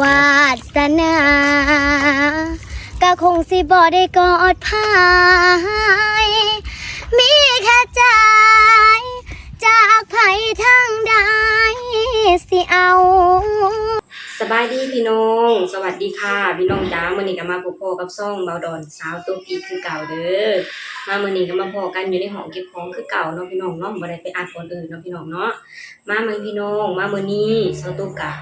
ວາສະໜາ ກໍຄົງຊິບໍ່ໄດ້ກອດໃຜ ມີແຄ່ໃຈ ຈາກໃຜທາງໃດຊິເອົາ. ສະບາຍດີພີ່ນ້ອງ ສະຫວັດດີຄ່ະພີ່ນ້ອງຈ້າ. ມື້ນີ້ກໍມາພົບພໍ້ກັບຊ່ອງເບົາດອນສາວຕຸກອີກຄືເກົ່າເດີ. ມາມື້ນີ້ກໍມາພໍ້ກັນຢູ່ໃນຫ້ອງເກັບຂອງຄືເກົ່າເນາະພີ່ນ້ອງເນາະ, ບໍ່ໄດ້ໄປອັດບ່ອນອື່ນເນາະພີ່ນ້ອງເນາະ. ມາໃໝ່ພີ່ນ້ອງ ມາມື້ນີ້ສາວຕຸກກະ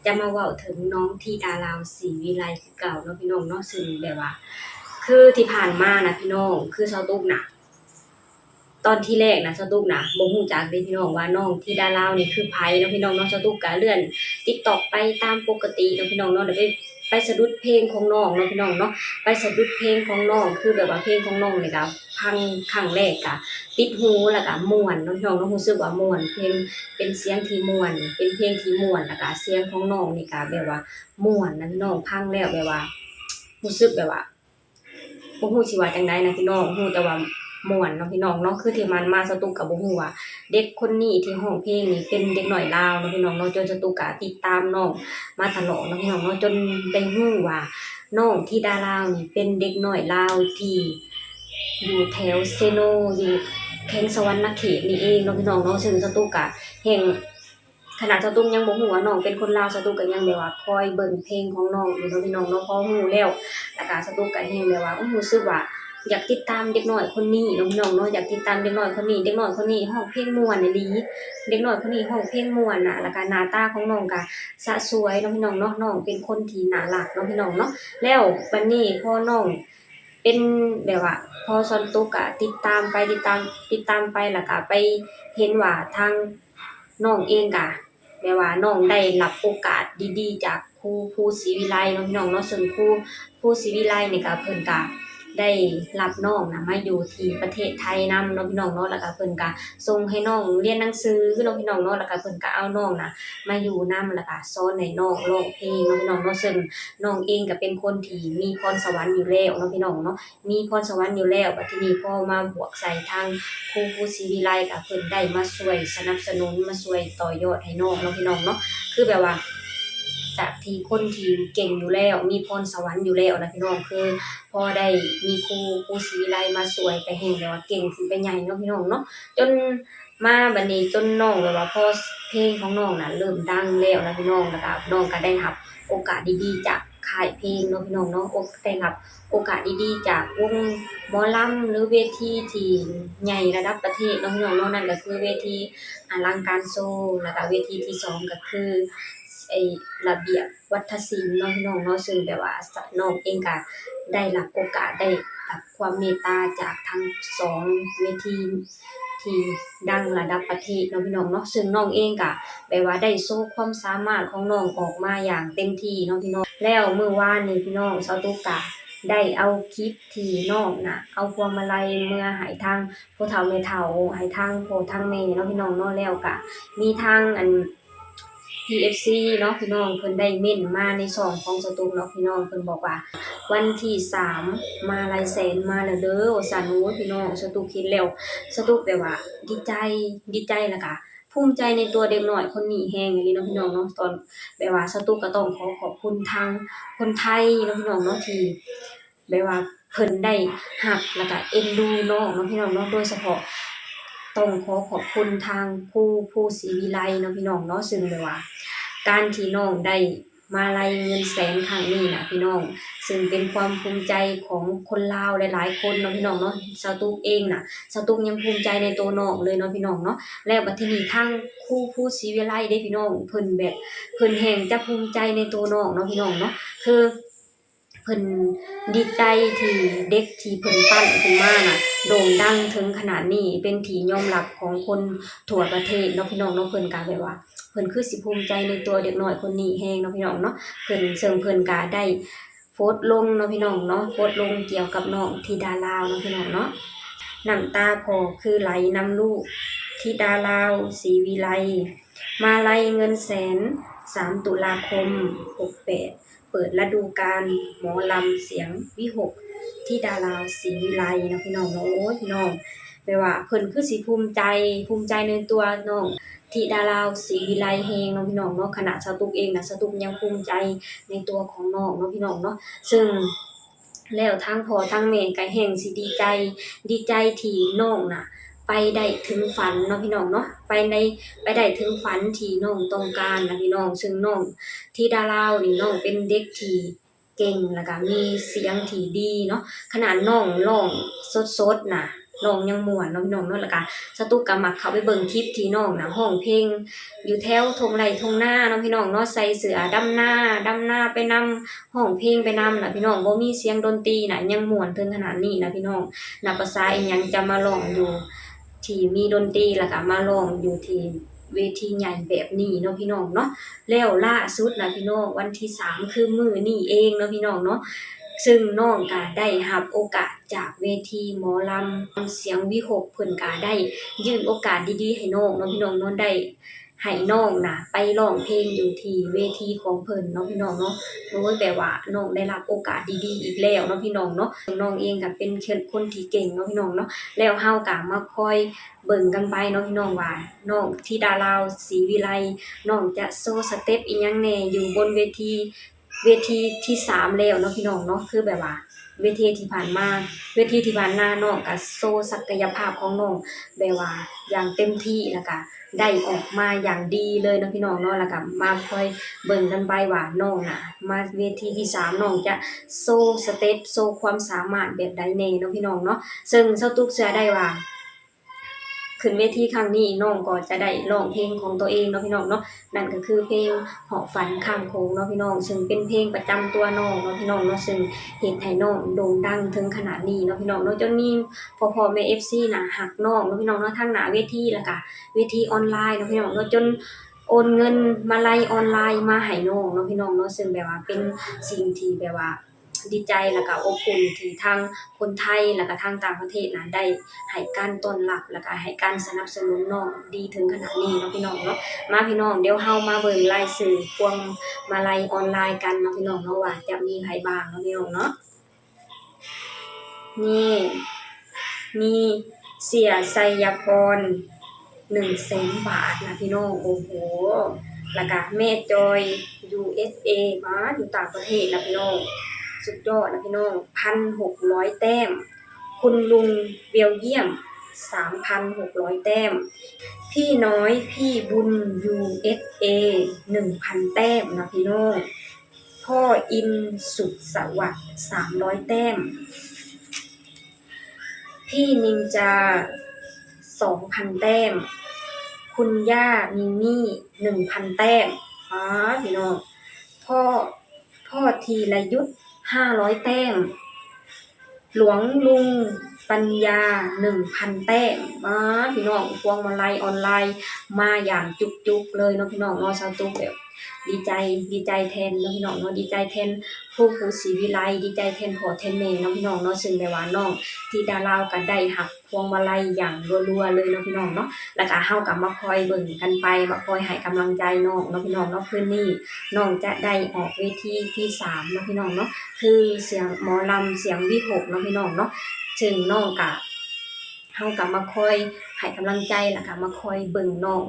ຈະມາເວົ້າເຖິງນ້ອງທິດາລາວ ສີວິໄລ ຄືເກົ່າເນາະພີ່ນ້ອງເນາະ. ຊຶ່ງແບບວ່າ ຄືທີ່ຜ່ານມານະພີ່ນ້ອງ ຄືສາວຕຸກນະ ຕອນທີແລກນະ ສາວຕຸກນະບໍ່ຮູ້ຈັກເດ້ພີ່ນ້ອງວ່ານ້ອງທິດາລາວນີ້ຄືໃຜເນາະພີ່ນ້ອງເນາະ. ສາວຕຸກກະເລື່ອນຕິກຕັອກໄປຕາມປົກກະຕິເນາະພີ່ນ້ອງເນາະ, ແລ້ວໄປ ໄປສະດຸດເພງຂອງນ້ອງເນາະພີ່ນ້ອງເນາະ, ໄປສະດຸດເພງຂອງນ້ອງ ຄືແບບວ່າເພງຂອງນ້ອງນີ້ກະຟັງຄັ້ງແລກກະຕິດຫູ ແລ້ວກະມ່ວນເນາະພີ່ນ້ອງເນາະ, ຮູ້ສຶກວ່າມ່ວນ ເພງເປັນສຽງທີ່ມ່ວນ ເປັນເພງທີ່ມ່ວນ ແລ້ວກະສຽງຂອງນ້ອງນີ້ກະແບບວ່າມ່ວນນະພີ່ນ້ອງ. ຟັງແລ້ວແບບວ່າ ຮູ້ສຶກແບບວ່າ ບໍ່ຮູ້ຊິວ່າຈັ່ງໃດນະພີ່ນ້ອງ, ຮູ້ແຕ່ວ່າມ່ວນເນາະພີ່ນ້ອງເນາະ. ຄືທີ່ຜ່ານມາສາວຕຸກກໍບໍ່ຮູ້ວ່າເດັກຄົນນີ້ທີ່ຮ້ອງເພງນີ້ເປັນເດັກນ້ອຍລາວເນາະພີ່ນ້ອງເນາະ, ຈົນສາວຕຸກກໍຕິດຕາມນ້ອງມາຕະຫຼອດເນາະພີ່ນ້ອງເນາະ, ຈົນໄດ້ຮູ້ວ່ານ້ອງທິດາລາວນີ້ເປັນເດັກນ້ອຍລາວທີ່ຢູ່ແຖວເຊໂນ ຢູ່ແຂວງສະຫວັນນະເຂດນີ້ເອງເນາະພີ່ນ້ອງເນາະ. ເຊິ່ງສາວຕຸກກໍແຮ່ງ ຂະໜາດສາວຕຸກຍັງບໍ່ຮູ້ວ່ານ້ອງເປັນຄົນລາວ, ສາວຕຸກກໍຍັງແບບວ່າຄອຍເບິ່ງເພງຂອງນ້ອງຢູ່ເນາະພີ່ນ້ອງເນາະ. ພໍຮູ້ແລ້ວ ແລ້ວກະສາວຕຸກກໍແຮ່ງແບບວ່າ ໂອ້ ຮູ້ສຶກວ່າຢາກຕິດຕາມເດັກນ້ອຍຄົນນີ້ເນາະພີ່ນ້ອງເນາະ, ຢາກຕິດຕາມເດັກນ້ອຍຄົນນີ້. ເດັກນ້ອຍຄົນນີ້ຮ້ອງເພງມ່ວນອີ່ຫຼີ, ເດັກນ້ອຍຄົນນີ້ຮ້ອງເພງມ່ວນນະ, ແລ້ວກະໜ້າຕາຂອງນ້ອງກະສະສວຍເນາະພີ່ນ້ອງເນາະ. ນ້ອງເປັນຄົນທີ່ໜ້າຮັກເນາະພີ່ນ້ອງເນາະ. ແລ້ວບັດນີ້ພໍນ້ອງເປັນແບບວ່າ ພໍສາວຕຸກກະຕິດຕາມໄປ ຕິດຕາມ ຕິດຕາມໄປ ແລ້ວກະໄປເຫັນວ່າທາງ ນ້ອງເອງກະແບບວ່ານ້ອງໄດ້ຮັບໂອກາດດີໆຈາກຄູ ຄູສີວິໄລເນາະພີ່ນ້ອງເນາະ. ເຊິ່ງຄູ ຄູສີວິໄລນີ້ກະເພິ່ນກະໄດ້ຮັບນ້ອງນະມາຢູ່ທີ່ປະເທດໄທນຳເນາະພີ່ນ້ອງເນາະ, ແລ້ວກະເພິ່ນກະສົ່ງໃຫ້ນ້ອງຮຽນໜັງສືເນາະພີ່ນ້ອງເນາະ, ແລ້ວກະເພິ່ນກະເອົານ້ອງນະມາຢູ່ນຳ ແລ້ວກະສອນໃຫ້ນ້ອງຮ້ອງເພງເນາະພີ່ນ້ອງເນາະ. ເຊິ່ງນ້ອງເອງກະເປັນຄົນທີ່ມີພອນສະຫວັນຢູ່ແລ້ວເນາະພີ່ນ້ອງເນາະ. ມີພອນສະຫວັນຢູ່ແລ້ວ, ບັດທີນີ້ພໍມາບວກໃສ່ທາງຄູ ຄູສີວິໄລ ກໍເພິ່ນໄດ້ມາຊ່ວຍສະໜັບສະໜູນ ມາຊ່ວຍຕໍ່ຍອດໃຫ້ນ້ອງເນາະພີ່ນ້ອງເນາະ. ຄືແບບວ່າຈາກທີ່ຄົນທີ່ເກັ່ງຢູ່ແລ້ວ ມີພອນສະຫວັນຢູ່ແລ້ວນະພີ່ນ້ອງ, ຄືພໍໄດ້ມີຄູ ຄູສີວິໄລມາຊ່ວຍ ກໍແຮ່ງແບບວ່າເກັ່ງຂຶ້ນໄປໃຫຍ່ເນາະພີ່ນ້ອງເນາະ. ຈົນມາບັດນີ້ ຈົນນ້ອງແບບວ່າພໍເພງຂອງນ້ອງນະເລີ່ມດັງແລ້ວນະພີ່ນ້ອງ, ແລ້ວກໍນ້ອງກໍໄດ້ຮັບ ໂອກາດດີໆຈາກຄ້າຍເພງເນາະພີ່ນ້ອງເນາະ, ໂອ ໄດ້ຮັບໂອກາດດີໆຈາກວົງໝໍລຳ ຫຼື ເວທີທີ່ໃຫຍ່ລະດັບປະເທດເນາະພີ່ນ້ອງເນາະ. ນັ້ນກໍຄືເວທີອະລັງການໂຊ ແລ້ວກໍເວທີທີສອງກໍຄື ໄອ້ ລະບຽບວັດທະສິນເນາະພີ່ນ້ອງເນາະ. ເຊິ່ງແບບວ່າ ສະ ນ້ອງເອງກໍໄດ້ຮັບໂອກາດ ໄດ້ຮັບຄວາມເມດຕາຈາກທັງສອງເວທີ ທີ່ດັງລະດັບປະເທດເນາະພີ່ນ້ອງເນາະ. ເຊິ່ງນ້ອງເອງກະແບບວ່າໄດ້ໂຊຄວາມສາມາດຂອງນ້ອງອອກມາຢ່າງເຕັມທີ່ເນາະພີ່ນ້ອງ. ແລ້ວມື້ວານນີ້ພີ່ນ້ອງ ສາວຕຸກກະໄດ້ເອົາຄລິບທີ່ນ້ອງນະ ເອົາພວງມາໄລເມືອໃຫ້ທາງພໍ່ເຖົ້າແມ່ເຖົ້າ ໃຫ້ທາງພໍ່ທາງແມ່ເນາະພີ່ນ້ອງເນາະ. ແລ້ວກະມີທາງອັນ ພີເອັຟຊີເນາະພີ່ນ້ອງ ເພິ່ນໄດ້ເມັ້ນມາໃນຊ່ອງຂອງສາວຕຸກເນາະພີ່ນ້ອງ, ເພິ່ນບອກວ່າ ວັນທີສາມ ມາໄລແສນມາແລ້ວເດີ ວ່າຊັ້ນ. ໂອ້ຍ ພີ່ນ້ອງ ສາວຕຸກເຫັນແລ້ວ ສາວຕຸກແບບວ່າດີໃຈ ດີໃຈ ແລ້ວກະພູມໃຈໃນຕົວເດັກນ້ອຍຄົນນີ້ແຮງອີ່ຫຼີເນາະພີ່ນ້ອງເນາະ. ຕອນ ແບບວ່າສາວຕຸກກໍຕ້ອງຂໍຂອບຄຸນທາງຄົນໄທເນາະພີ່ນ້ອງເນາະ ທີ່ ແບບວ່າເພິ່ນໄດ້ຮັກ ແລ້ວກະເອັນດູນ້ອງເນາະພີ່ນ້ອງເນາະ. ໂດຍສະເພາະຕ້ອງຂໍຂອບຄຸນທາງຄູ ຄູສີວິໄລເນາະພີ່ນ້ອງເນາະ, ເຊິ່ງແບບວ່າການທີ່ນ້ອງໄດ້ມາໄລເງິນແສນຄັ້ງນີ້ນະພີ່ນ້ອງ ເຊິ່ງເປັນຄວາມພູມໃຈຂອງຄົນລາວຫຼາຍໆຄົນເນາະພີ່ນ້ອງເນາະ. ສາວຕຸກເອງນະ ສາວຕຸກຍັງພູມໃຈໃນໂຕນ້ອງເລີຍເນາະພີ່ນ້ອງເນາະ. ແລ້ວບັດທີນີ້ທາງຄູ ຄູສີວິໄລເດ້ພີ່ນ້ອງ ເພິ່ນແບບ ເພິ່ນແຮ່ງຈະພູມໃຈໃນໂຕນ້ອງເນາະພີ່ນ້ອງເນາະ. ຄື ເພິ່ນດີໃຈທີ່ເດັກທີ່ເພິ່ນປັ້ນຂຶ້ນມານະ ໂດ່ງດັງເຖິງຂະໜາດນີ້ ເປັນທີ່ຍອມຮັບຂອງຄົນທົ່ວປະເທດເນາະພີ່ນ້ອງເນາະ. ເພິ່ນກະແບບວ່າ ເພິ່ນຄືຊິພູມໃຈໃນຕົວເດັກນ້ອຍຄົນນີ້ແຮງເນາະພີ່ນ້ອງເນາະ. ເພິ່ນ ເຊິ່ງເພິ່ນກະໄດ້ໂພສລົງເນາະພີ່ນ້ອງເນາະ, ໂພສລົງກ່ຽວກັບນ້ອງທິດາລາວເນາະພີ່ນ້ອງເນາະ. ນ້ຳຕາພໍ່ຄືໄຫຼນຳລູກ ທິດາລາວ ສີວິໄລ ມາໄລເງິນແສນ ສາມ ຕຸລາຄົມ ຫົກແປດ ເປີດລະດູການໝໍລຳສຽງວິຫົກ ທິດາລາວ ສີວິໄລເນາະພີ່ນ້ອງເນາະ. ໂອ້ຍ ພີ່ນ້ອງ ແບບວ່າເພິ່ນຄືຊິພູມໃຈ ພູມໃຈໃນຕົວນ້ອງ ທິດາລາວ ສີວິໄລແຮງເນາະພີ່ນ້ອງເນາະ. ຂະໜາດສາວຕຸກເອງນະ ສາວຕຸກຍັງພູມໃຈໃນຕົວຂອງນ້ອງເນາະພີ່ນ້ອງເນາະ. ເຊິ່ງແລ້ວທັງພໍ່ທັງແມ່ກໍແຮ່ງຊິດີໃຈ, ດີໃຈທີ່ນ້ອງນະໄປໄດ້ເຖິງຝັນເນາະພີ່ນ້ອງເນາະ, ໄປໄດ້, ໄປໄດ້ເຖິງຝັນທີ່ນ້ອງຕ້ອງການນະພີ່ນ້ອງ. ເຊິ່ງນ້ອງທິດາລາວນີ້ ນ້ອງເປັນເດັກທີ່ ເກັ່ງ ແລ້ວກະມີສຽງທີ່ດີເນາະ. ຂະໜາດນ້ອງຮ້ອງສົດໆນະ ນ້ອງຍັງມ່ວນເນາະພີ່ນ້ອງເນາະ. ແລ້ວກະສາວຕຸກກະມັກເຂົ້າໄປເບິ່ງຄລິບທີ່ນ້ອງນະຮ້ອງເພງຢູ່ແຖວທົ່ງໄຮ່ທົ່ງນາເນາະພີ່ນ້ອງເນາະ, ໃສ່ເສື້ອດຳນາ ດຳນາໄປນຳ ຮ້ອງເພງໄປນຳນະພີ່ນ້ອງ. ບໍ່ມີສຽງດົນຕີນະ ຍັງມ່ວນເຖິງຂະໜາດນີ້ນະພີ່ນ້ອງ. ນັບພາສາອີ່ຫຍັງຈະມາຮ້ອງຢູ່ ທີ່ມີດົນຕີ ແລ້ວກະມາຮ້ອງຢູ່ທີ່ເວທີໃຫຍ່ແບບນີ້ເນາະພີ່ນ້ອງເນາະ. ແລ້ວລ່າສຸດນະພີ່ນ້ອງ ວັນທີສາມ ຄືມື້ນີ້ເອງເນາະພີ່ນ້ອງເນາະ, ເຊິ່ງນ້ອງກະໄດ້ຮັບໂອກາດຈາກເວທີໝໍລຳສຽງວິຫົກ ເພິ່ນກະໄດ້ຍື່ນໂອກາດດີໆໃຫ້ນ້ອງເນາະພີ່ນ້ອງເນາະ, ໄດ້ ໃຫ້ນ້ອງນະໄປຮ້ອງເພງຢູ່ທີ່ເວທີຂອງເພິ່ນເນາະພີ່ນ້ອງເນາະ. ໂອ້ຍ ແບບວ່ານ້ອງໄດ້ຮັບໂອກາດດີໆອີກແລ້ວເນາະພີ່ນ້ອງເນາະ. ນ້ອງເອງກໍເປັນຄົນທີ່ເກັ່ງເນາະພີ່ນ້ອງເນາະ. ແລ້ວເຮົາກໍມາຄອຍເບິ່ງກັນໄປເນາະພີ່ນ້ອງວ່າ ນ້ອງທິດາລາວ ສີວິໄລ ນ້ອງຈະໂຊສະເຕັບອີ່ຫຍັງແດ່ຢູ່ບົນເວທີ ເວທີທີສາມແລ້ວເນາະພີ່ນ້ອງເນາະ. ຄືແບບວ່າເວທີທີ່ຜ່ານມາ ເວທີທີ່ຜ່ານມານ້ອງກະໂຊສັກກະຍະພາບຂອງນ້ອງແບບວ່າຢ່າງເຕັມທີ່ ແລ້ວກະໄດ້ອອກມາຢ່າງດີເລີຍເນາະພີ່ນ້ອງເນາະ. ແລ້ວກະມາຄອຍເບິ່ງກັນໄປວ່ານ້ອງນະ ມາເວທີທີສາມ ນ້ອງຈະໂຊສະເຕັບ ໂຊຄວາມສາມາດແບບໃດແດ່ເນາະພີ່ນ້ອງເນາະ. ເຊິ່ງສາວຕຸກເຊື່ອໄດ້ວ່າ ຂຶ້ນເວທີຄັ້ງນີ້ ນ້ອງກໍຈະໄດ້ຮ້ອງເພງຂອງຕົວເອງເນາະພີ່ນ້ອງເນາະ, ນັ້ນກໍຄືເພງຫອບຝັນຂ້າມໂຂງເນາະພີ່ນ້ອງ, ເຊິ່ງເປັນເພງປະຈຳຕົວນ້ອງເນາະພີ່ນ້ອງເນາະ, ເຊິ່ງເຮັດໃຫ້ນ້ອງໂດ່ງດັງເຖິງຂະໜາດນີ້ເນາະພີ່ນ້ອງເນາະ, ຈົນມີພໍ່ໆແມ່ເອັຟຊີນະຮັກນ້ອງເນາະພີ່ນ້ອງເນາະ, ທັງໜ້າເວທີ ແລ້ວກະເວທີອອນລາຍເນາະພີ່ນ້ອງເນາະ, ຈົນໂອນເງິນມາໄລອອນລາຍມາໃຫ້ນ້ອງເນາະພີ່ນ້ອງເນາະ, ເຊິ່ງແບບວ່າເປັນສິ່ງທີ່ແບບວ່າ ດີໃຈ ແລ້ວກະອົບອຸ່ນທີ່ທາງຄົນໄທ ແລ້ວກະທາງຕ່າງປະເທດນະ ໄດ້ໃຫ້ການຕ້ອນຮັບ ແລ້ວກະໃຫ້ການສະໜັບສະໜູນນ້ອງດີເຖິງຂະໜາດນີ້ເນາະພີ່ນ້ອງເນາະ. ມາພີ່ນ້ອງ ດຽວເຮົາມາເບິ່ງລາຍຊື່ພວງມາໄລອອນລາຍກັນເນາະພີ່ນ້ອງເນາະ ວ່າຈະມີໃຜບ້າງເນາະພີ່ນ້ອງເນາະ. ນີ້ ມີເສຍໄຊຍະພອນ ໜຶ່ງແສນບາດນະພີ່ນ້ອງ ໂອ້ໂຫ ແລ້ວກະແມ່ຈອຍ ຢູເອສເອ ມາຢູ່ຕ່າງປະເທດນະພີ່ນ້ອງ ສຸດຍອດນະພີ່ນ້ອງ ພັນຫົກຮ້ອຍແຕ້ມ, ຄຸນລຸງ ເບວຢ້ຽມ ສາມພັນຫົກຮ້ອຍແຕ້ມ, ພີ່ນ້ອຍ ພີ່ບຸນ ຢູເອສເອ ໜຶ່ງພັນແຕ້ມນະພີ່ນ້ອງ, ພໍ່ອິນ ສຸດສະຫວັດ ສາມຮ້ອຍແຕ້ມ. ພີ່ນິນຈາ ສອງພັນແຕ້ມ, ຄຸນຍ່າ ມີມີ ໜຶ່ງພັນແຕ້ມ. ປາດ ພີ່ນ້ອງ ພໍ່ ພໍ່ທີລະຍຸດ ຫ້າຮ້ອຍແຕ້ມ, ຫຼວງລຸງ ປັນຍາ ໜຶ່ງພັນແຕ້ມ. ປາດ ພີ່ນ້ອງ ພວງມາໄລອອນລາຍມາຢ່າງຈຸກໆເລີຍເນາະ ພີ່ນ້ອງເນາະ. ສາວຕຸກແບບ ດີໃຈ ດີໃຈແທນເນາະພີ່ນ້ອງເນາະ, ດີໃຈແທນຄູ ຄູສີວິໄລ, ດີໃຈແທນພໍ່ແທນແມ່ເນາະພີ່ນ້ອງເນາະ, ເຊິ່ງແບບວ່ານ້ອງທິດາລາວກໍໄດ້ຮັບພວງມາໄລຢ່າງລັວໆເລີຍເນາະພີ່ນ້ອງເນາະ. ແລ້ວກໍເຮົາກໍມາຄອຍເບິ່ງກັນໄປ ມາຄອຍໃຫ້ກຳລັງໃຈນ້ອງເນາະພີ່ນ້ອງເນາະ. ຄືນນີ້ນ້ອງຈະໄດ້ອອກເວທີທີສາມເນາະພີ່ນ້ອງເນາະ, ຄືສຽງໝໍລຳສຽງວິຫົກເນາະພີ່ນ້ອງເນາະ, ເຊິ່ງນ້ອງກະ ເຮົາກໍມາຄອຍໃຫ້ກຳລັງໃຈ ແລ້ວກໍມາຄອຍເບິ່ງນ້ອງ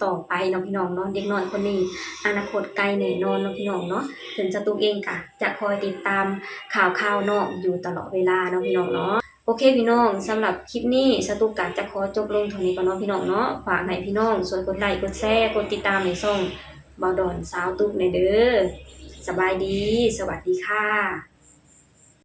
ຕໍ່ໄປເນາະພີ່ນ້ອງເນາະ. ເດັກນ້ອຍຄົນນີ້ອະນາຄົດໄກແນ່ນອນເນາະພີ່ນ້ອງເນາະ, ເຖິງສາວຕຸກເອງກະຈະຄອຍຕິດຕາມຂ່າວຄາວນ້ອງຢູ່ຕະຫຼອດເວລາເນາະພີ່ນ້ອງເນາະ. ໂອເຄພີ່ນ້ອງ, ສຳລັບຄລິບນີ້ສາວຕຸກກະຈະຂໍຈົບລົງເທົ່ານີ້ກ່ອນເນາະພີ່ນ້ອງເນາະ. ຝາກໃຫ້ພີ່ນ້ອງຊ່ວຍກົດໄລກ໌ ກົດແຊ ກົດຕິດຕາມໃນຊ່ອງບ່າວດອນສາວຕຸກແດ່ເດີ. ສະບາຍດີ, ສະຫວັດດີຄ່ະ.